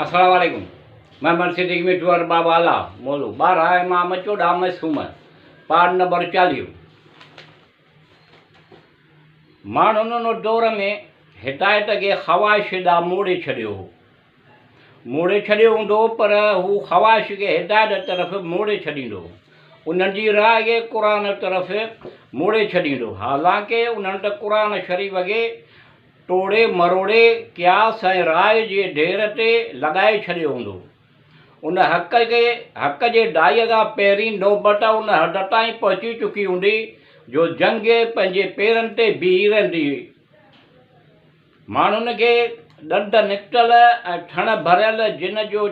السلام عليڪم محمد صديق مٺو ارباب اعليٰ موضوع 12 امام 14 معصوم پارٽ نمبر 40. ماڻهن ان دور ۾ هدايت کي خواهش ڏانهن موڙي ڇڏيو هو. موڙي ڇڏيو هوندو پر هو خواهش کي هدايت طرف موڙي ڇڏيندو هو. انهن جي راء کي قرآن طرف موڙي ڇڏيندو. حالانڪه انهن ته قرآن شريف کي ٽوڙي مروڙي قياس ۽ راء جي ڍير تي لڳائي ڇڏيو هوندو. ان حق کي حق جي ڊائيء کان پهرين نوبت ان حد تائين پهچي چڪي هوندي جو جنگ پنهنجي پيرن تي بيهي رهندي. ماڻهن کي ڏند نڪتل ۽ ٿڻ ڀريل جن جو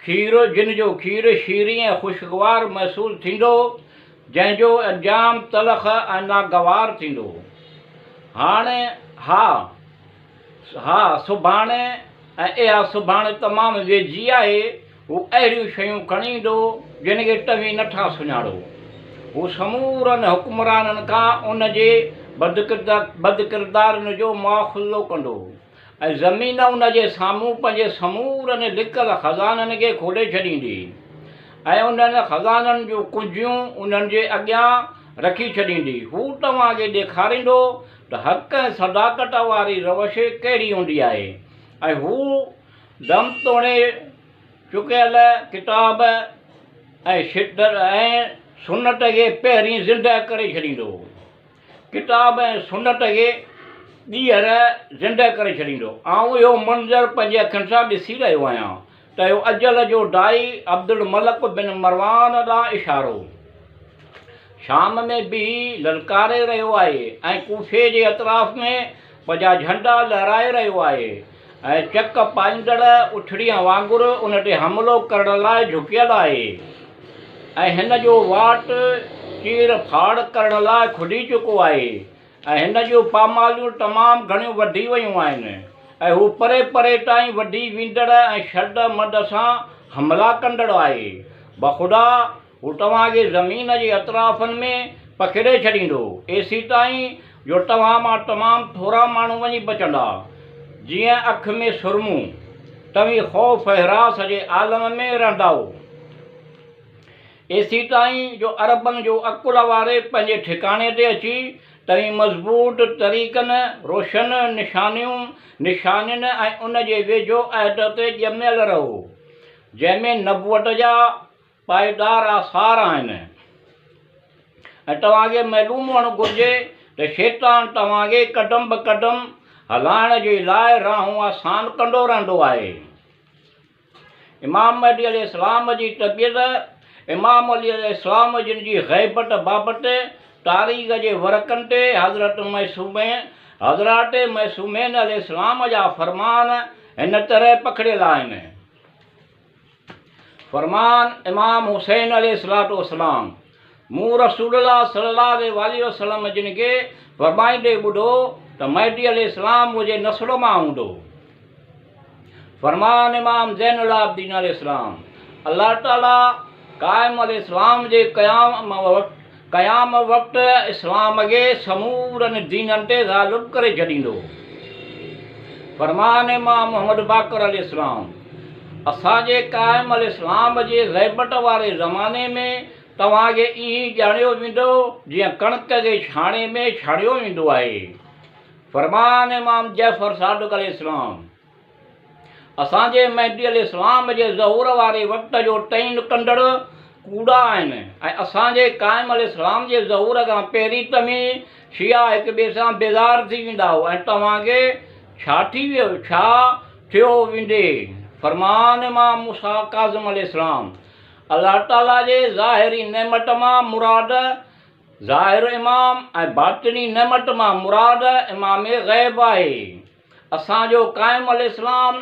کير جن جو کير شيرين ۽ خوشگوار محسوس ٿيندو، جنهن جو انجام تلخ ۽ ناگوار ٿيندو. هاڻ ها، ها سڀاڻي ۽ اها سڀاڻي تمام ويجهي آهي، هو اهڙيون شيون کڻي ايندو، جن کي توهين نه ٿا سڃاڻو. هو سمورن حڪمرانن کان ان جي بدڪردارين جو مواخذو ڪندو ۽ زمين ان جي سامهون پنهنجي سمورن لڪل خزانن کي کولي ڇڏيندي ۽ انهن خزانن جون ڪنجيون انهن جي اڳيان رکي ڇڏيندي. هو توهان کي ڏيکاريندو ته حق ۽ صداقت واري روش ڪهڙي هوندي آهي ۽ هو دم توڻي چڪيل ڪتاب ۽ سنت کي پهرين زندهه ڪري ڇڏيندو. ڪتاب ۽ سنت کي ٻيهر زندهه ڪري ڇڏيندو. آئون اهو منظر پنهنجي اکين سان ڏسي رهيو آهيان ته اهو اجل جو داعي عبدالملڪ بن مروان ڏانهن اشارو شام ۾ بيهي للڪاري رهيو آهي ۽ ڪوفي جي اطراف ۾ پنهنجا جهنڊا لهرائي رهيو آهي ۽ چڪ پائيندڙ اٺڙيء وانگر ان تي حملو ڪرڻ لاء جهڪيل آهي ۽ هن جو واٽ چير ڦاڙ ڪرڻ لاء کلي چڪو آهي ۽ هن جون پاماليون تمام گهڻيون وڌي ويون آهن ۽ هو پري پري تائين وڌي ويندڙ ۽ شد مد سان حملا ڪندڙ آهي. بخدا! هو توهان کي زمين جي اطرافن ۾ پکيڙي ڇڏيندو، ايسيتائين جو توهان مان تمام ٿورا ماڻهو وڃي بچندا، جيئن اک ۾ سرمو. توهين خوف ۽ هراس جي عالم ۾ رهندائو، ايسيتائين جو عربن جو عقل واري پنهنجي ٺڪاڻي تي اچي توهين مضبوط طريقن، روشن نشانيون، نشانين ۽ ان جي ويجهو عهد تي ڄميل رهو، جنهن ۾ نبوت جا پائيدار آثار آهن ۽ توهان کي معلوم هئڻ گهرجي ته شيطان توهان کي قدم به قدم هلائڻ جي لاء راهون آسان ڪندو رهندو آهي. امام مهدي عليه السلام جي طبيعت امام علي عليه السلام جن جي غيبت بابت تاريخ جي ورقن تي حضرت معصومين حضرات معصومين عليه السلام جا فرمان هن طرح پکڙيل آهن. فرمان امام حسين عليه الصلوة والسلام مون رسول الله صلي الله عليه واٰله وسلم جن کي فرمائيندي ٻڌو ته مهدي عليه السلام منهنجي نسل مان هوندو. فرمان امام زين العابدين عليه السلام الله تعالي قائم عليه السلام جي قيام وقت قيام وقت اسلام کي سمورن دينن تي غالب ڪري ڇڏيندو. فرمان امام محمد باقر عليه السلام، اسان جي قائم عليه السلام جي غيبت واري زماني ۾ توهان کي ائين ڄاڻيو ويندو جيئن ڪڻڪ کي ڇاڻي ۾ ڇاڻيو ويندو آهي. فرمان امام جعفر صادق عليه السلام، اسان جي مهدي عليه السلام جي ظهور واري وقت جو تعين ڪندڙ ڪوڙا آهن ۽ اسان جي قائم عليه السلام جي ظهور کان پهرين توهين شيعا هڪ ٻئي سان بيزار ٿي ويندائو ۽ توهان کي ڇا ٿي ويو ڇا ٿيو ويندي فرمان امام موسيٰ ڪاظم عليه السلام الله تعالي جي ظاهري نعمت مان مراد ظاهر امام ۽ باطني نعمت مان مراد امام غيب آهي. اسان جو قائم عليه السلام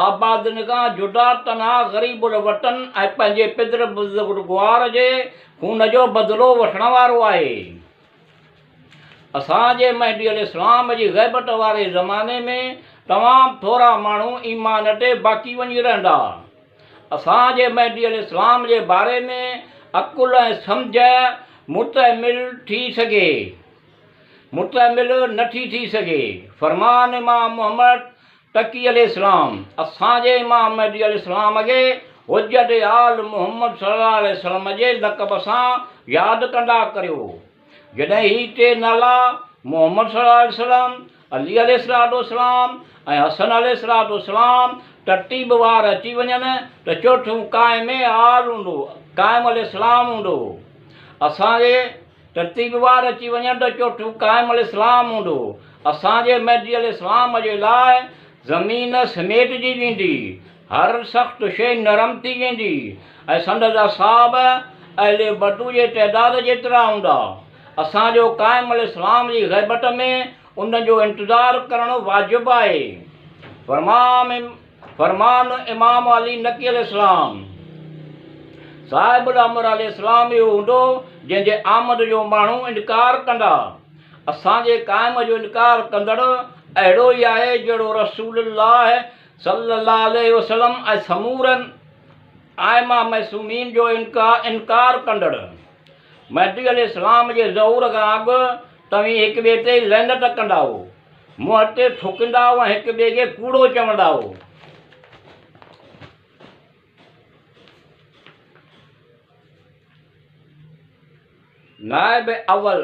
آبادين کان جدا تنها غريب الوطن ۽ پنهنجي پدر بزرگوار جي خون جو بدلو وٺڻ وارو آهي. اسان جي مهدي عليه السلام جي غيبت واري زماني ۾ تمام ٿورا ماڻهو ايمان تي باقي وڃي رهندا. اسان جي مهدي عليه السلام جي باري ۾ عقل ۽ سمجهه متحمل ٿي سگهي. متحمل نه ٿي ٿي سگهي. فرمان امام محمد تقي عليه السلام اسان جي امام مهدي عليه السلام کي حجت آل محمد صلي الله عليه وسلم جي لقب سان ياد ڪندا ڪريو. جڏهن هي ٽي نالا محمد صلي الله عليه وسلم، علي عليه الصلوة والسلام ۽ حسن عليه الصلوة والسلام ترتيب وار اچي وڃن ته چوٿون قائم آل هوندو، قائم عليه السلام هوندو. اسان جي ترتيب وار اچي وڃن ته چوٿون قائم عليه السلام هوندو. اسان جي مهدي عليه السلام جي لاء زمين سميٽجي ويندي، هر سخت شيء نرم ٿي ويندي ۽ سندس اصحاب اهل بدو جي تعداد جيترا هوندا. اسان جو قائم عليه السلام جي غيبت ۾ ان جو انتظار ڪرڻ واجب آهي. فرمان امام علي نقي عليه السلام، صاحب الامر عليه السلام اهو هوندو جنهن جي آمد جو ماڻهو انڪار ڪندا. اسان جي قائم جو انڪار ڪندڙ اهڙو ئي آهي جهڙو رسول الله صلي الله عليه وسلم ۽ سمورن ائمه معصومين جو انڪار ڪندڙ. مهدي عليه السلام جي ظهور کان اڳ توهين هڪ ٻئي تي لعنت ڪندا هئو، منهن تي ٿڪيندا هئو ۽ هڪ ٻئي کي ڪوڙو چوندا هئو. نائب اول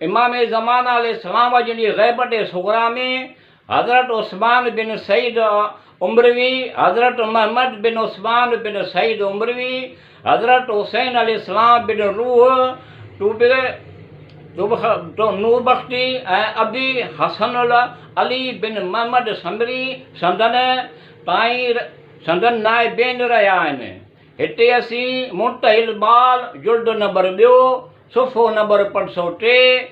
امام زمانه عليه السلام جن جي غيبت صغريٰ ۾ حضرت عثمان بن سعيد عمروي، حضرت محمد بن عثمان بن سعيد عمروي، حضرت حسين عليه السلام بن روح نوربختي ۽ ابي حسن علي بن محمد سمري سندن تائين سندن نائبين رهيا آهن. هتي اسين منتهي المال جلد نمبر ٻيو، صفحو نمبر 503،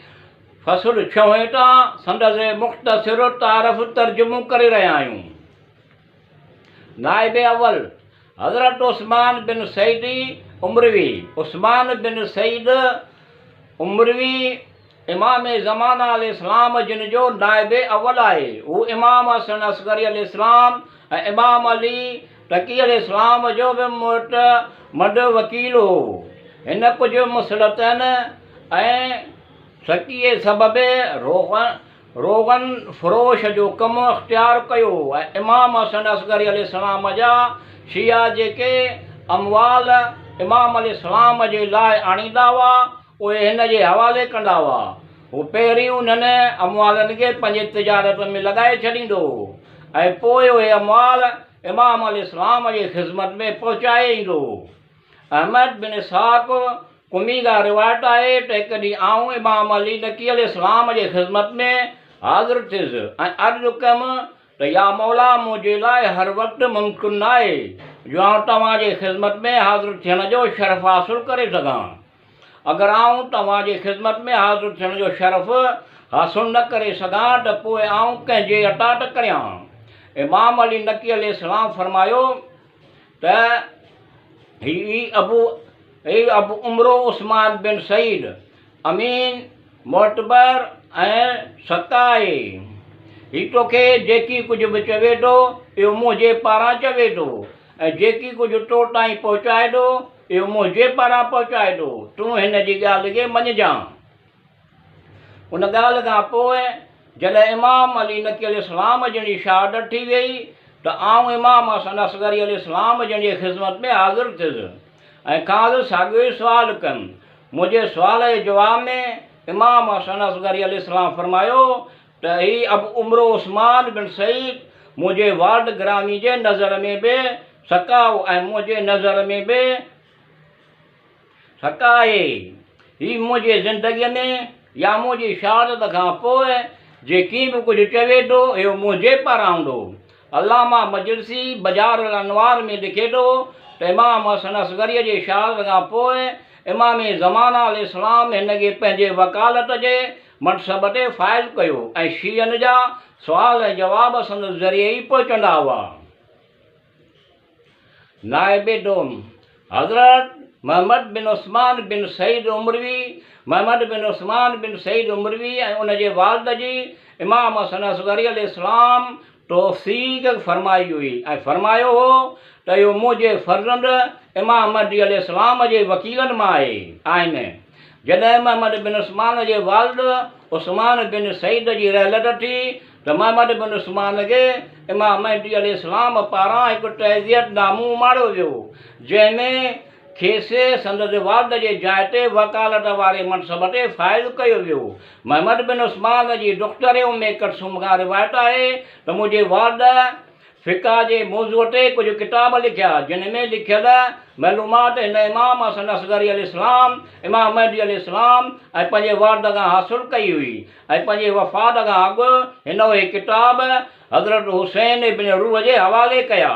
فصل ڇهين تان سندس مختصر تعارف ترجمو ڪري رهيا آهيون. نائب اول، حضرت عثمان بن سعيد عمروي، عثمان بن سعيد عمروي امام زمانه عليه السلام جن جو نائب اول آهي. هو امام حسن عسڪري عليه السلام ۽ امام علي تقي عليه السلام جو به معتمد وڪيل هو. هن ڪجهه مصلحتن ۽ سڪي سبب روغن فروش جو ڪم اختيار ڪيو ۽ امام حسن عسڪري عليه السلام جا شيعا جيڪي اموال امام عليه السلام جي لاء آڻيندا هئا، اهي هن جي حوالي ڪندا هئا. هو پهرين انهن اموالن کي پنهنجي تجارت ۾ لڳائي ڇڏيندو هو ۽ پوء اهي اموال امام عليه السلام جي خذمت ۾ پهچائي ايندو هو. احمد بن اسحاق قمي کان روايت آهي ته هڪ ڏينهن آئون امام علي نقي عليه السلام جي خذمت ۾ حاضر ٿيس ۽ عرض ڪيم ته يا مولا منهنجي لاء هر وقت ممڪن ناهي جو آئون توهان جي خذمت ۾ حاضر ٿيڻ جو شرف حاصل ڪري سگهان. اگر آئون توهان جي خذمت ۾ حاضر ٿيڻ جو شرف حاصل نه ڪري سگهان ته پوء آئون ڪنهن جي اطاعت ڪريان؟ امام علي نقي عليه السلام فرمايو ته هي ابو هي ابو عمرو عثمان بن سعيد امين، معتبر ۽ ثقه آهي. هي توکي جيڪي ڪجهه به چوي ٿو اهو منهنجي پاران چوي ٿو ۽ جيڪي ڪجهه تو تائين پهچائي ٿو اهو منهنجي پاران پهچائي ٿو، تون هن جي ڳالهه کي مڃجان. ان ڳالهه کان پوء جڏهن امام علي نقي عليه السلام جن جي شهادت ٿي ويئي ته آئون امام حسن عسڪري عليه السلام جن جي خذمت ۾ حاضر ٿيس ۽ کانئس ساڳيو ئي سوال ڪيم. منهنجي سوال جي جواب ۾ امام حسن عسڪري عليه السلام فرمايو ته هي ابو عمرو عثمان بن سعيد منهنجي والد گرامي جي نظر ۾ به ثقه ۽ منهنجي نظر ۾ به ثقه آهي. هي منهنجي زندگيء ۾ يا منهنجي شهادت کان پوء جيڪي به ڪجهه چوي ٿو، اهو منهنجي پاران هوندو. علامه مجلسي بجار الانوار ۾ لکي ٿو ته امام حسن عسڪريء جي شهادت کان پوء امام زمانه عليه السلام هن کي پنهنجي وڪالت جي منصب تي فائز ڪيو ۽ شيعن جا سوال ۽ جواب سندس ذريعي ئي پهچندا هئا. نائب دوم، حضرت محمد بن عثمان بن سعيد عمروي، محمد بن عثمان بن سعيد عمروي ۽ ان جي والد جي امام حسن عسڪري عليه السلام توثيق فرمائي هئي ۽ فرمايو هو ته اهو منهنجي فرزند امام مهدي عليه السلام جي وڪيلن مان آهي آهن. جڏهن محمد بن عثمان جي والد عثمان بن سعيد جي رحلت ٿي ته محمد بن عثمان کي امام مهدي عليه السلام پاران هڪ تعزيت نامو اماڻيو ويو، جنهن ۾ کيس سندس والد جي جاء تي وڪالت واري منصب تي فائز ڪيو ويو. محمد بن عثمان جي دختر ام ڪلثوم کان روايت آهي ته منهنجي والد فقه جي موضوع تي ڪجهه ڪتاب لکيا، جن ۾ لکيل معلومات هن امام حسن عسڪري عليه السلام، امام مهدي عليه السلام ۽ پنهنجي والد کان حاصل ڪئي هئي ۽ پنهنجي وفات کان اڳ هن اهي ڪتاب حضرت حسين بن روح جي حوالي ڪيا.